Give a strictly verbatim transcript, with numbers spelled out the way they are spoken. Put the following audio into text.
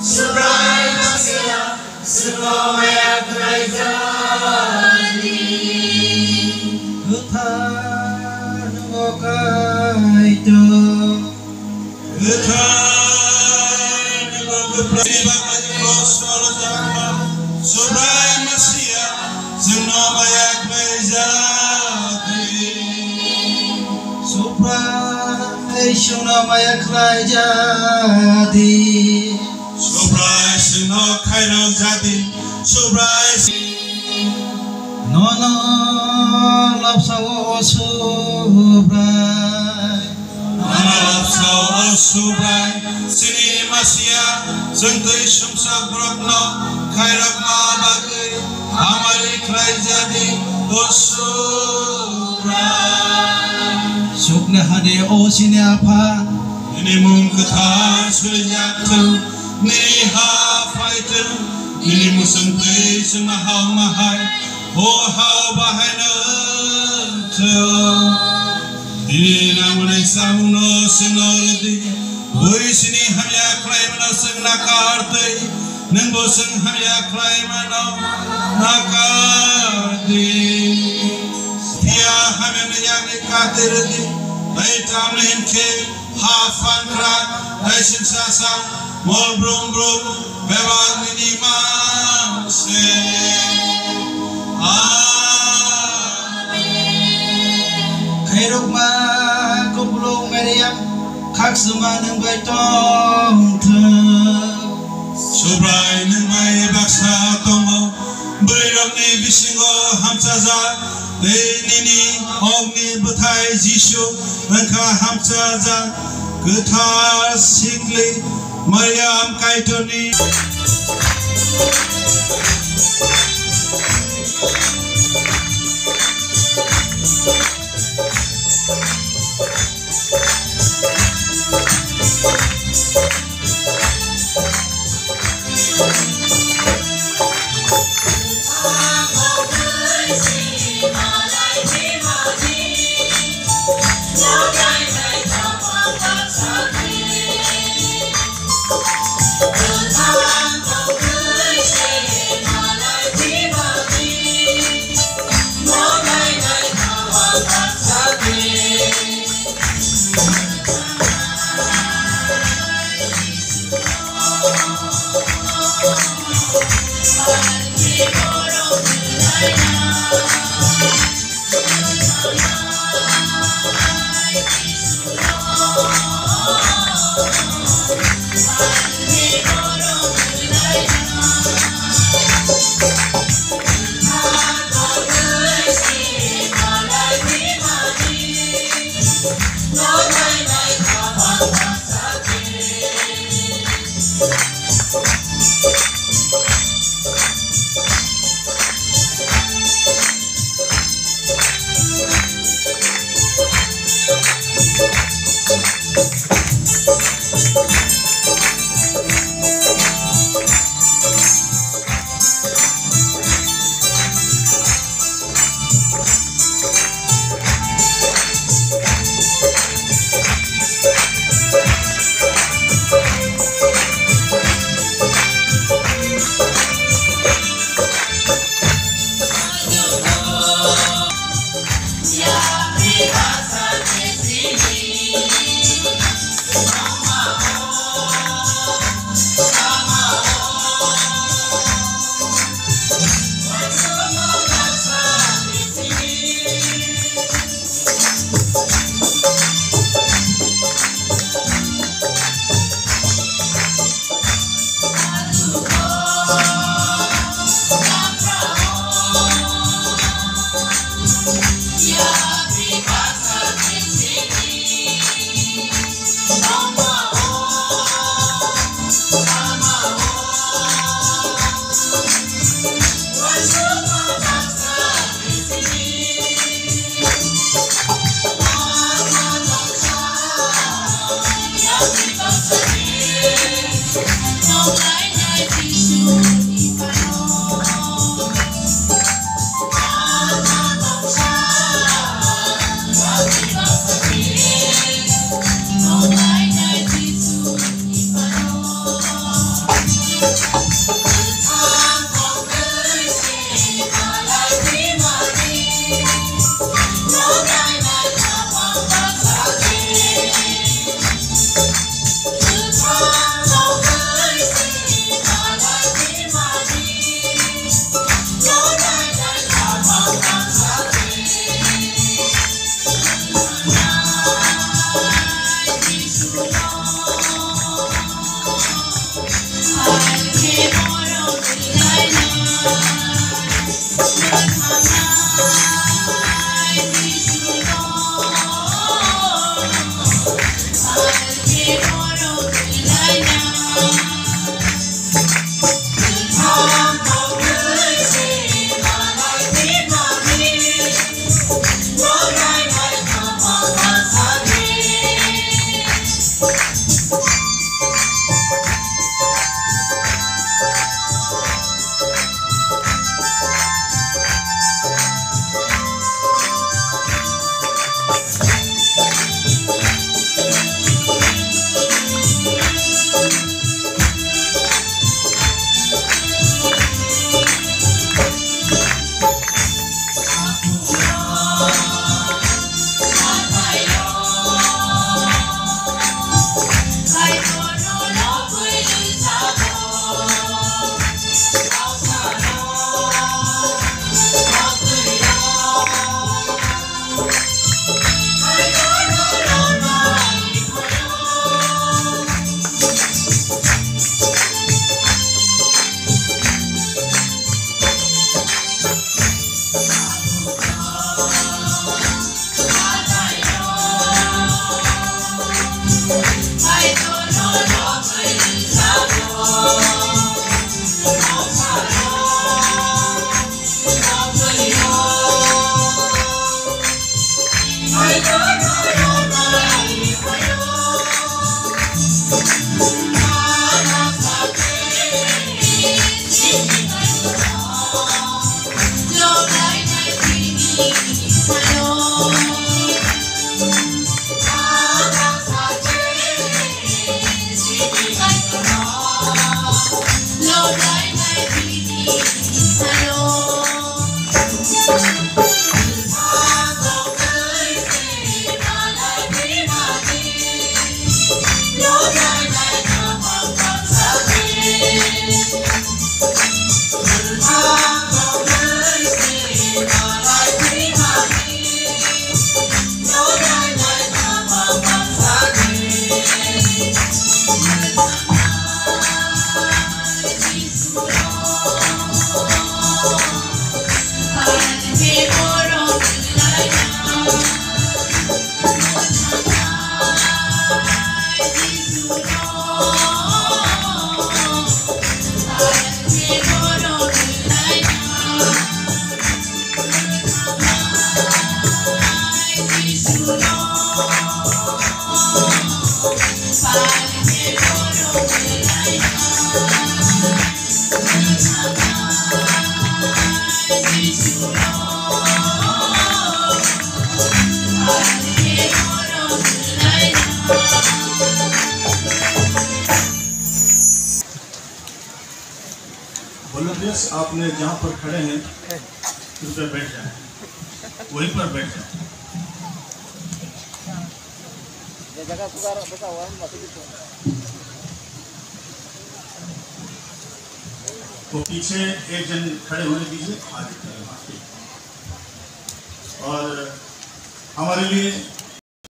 Subrai Masia, chwngno maya khlaijadi. Kwthar nwngo Kaitor. Kwthar nwngo Kwphlai Bangladesh Kosmolo Jakha, Subrai Masia, chwngno maya khlaijadi. Subrai chwngno maya khlaijadi. Subrai chwngno khairok jadi, Subrai. Nono labsao o Subrai. Nono labsao o Subrai, chini Masia, chwng twi sumsok borokno khairokma bagwi hamari khlaijadi, o Subrai. Sukni hani o chini Apha. Nini mung kwthar surijak thung, nini ha phai thung, nini muchung twi chwngno hao ma hai, o hao bahai no wng thung. Nini nangmani chamungno chwngno rwdi, bui chini hamya khlaimano chwng nakar twi, nwngbo chwng hamya khlaimano nakar di. Phiya hamyani yakni kati rwdi, tei tamni hinkhe ha phankra, tei singsa sa, mol brum brum, bebak nini mang se. Amen. Khairokma kupulung Mariam, khakchangma nwng bai tong thung. Subrai nwng bai baksa tongo, bwrwirokni bisingo hamchajak, tei nini okni bwthai Jisu wngkha hamchajak. Kwthar sikli Mariam Kaitorni. Volunteers, आपने जहाँ पर खड़े हैं, कृपया बैठ जाएं, वहीं पर बैठ जाएं। वो पीछे एक जन खड़े होने दीजिए, आगे खड़े हों। और हमारे लिए